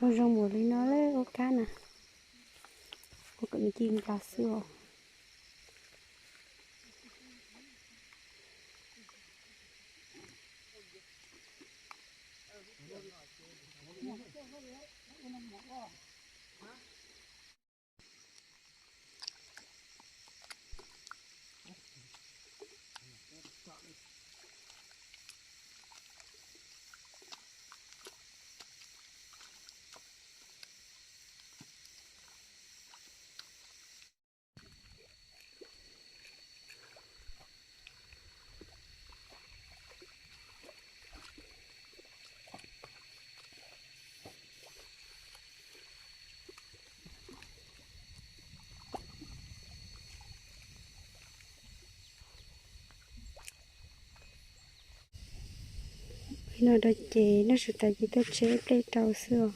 Ua zoo mus li no lawm ua kab na, ua kom nws ci nplas xwb os. Li no rau ces noj su tas ces tuaj tseb plej rau xwb os.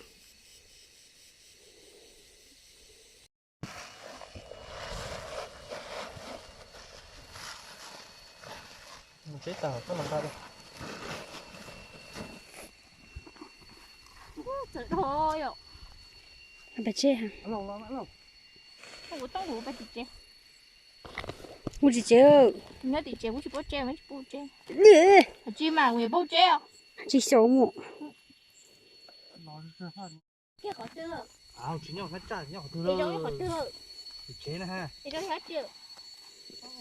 Pais tseb, mus tsis tsev. Tsis xyaum mus.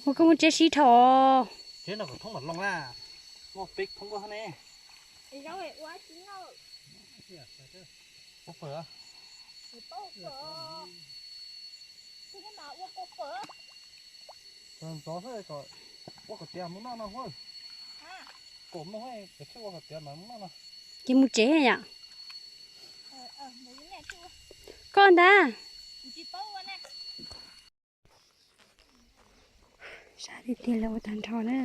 Ua koj mus tseb sib dhau. Ces mus tsev yom. Koj ntag. Sab tiag tiag lawv ua tag nrho na.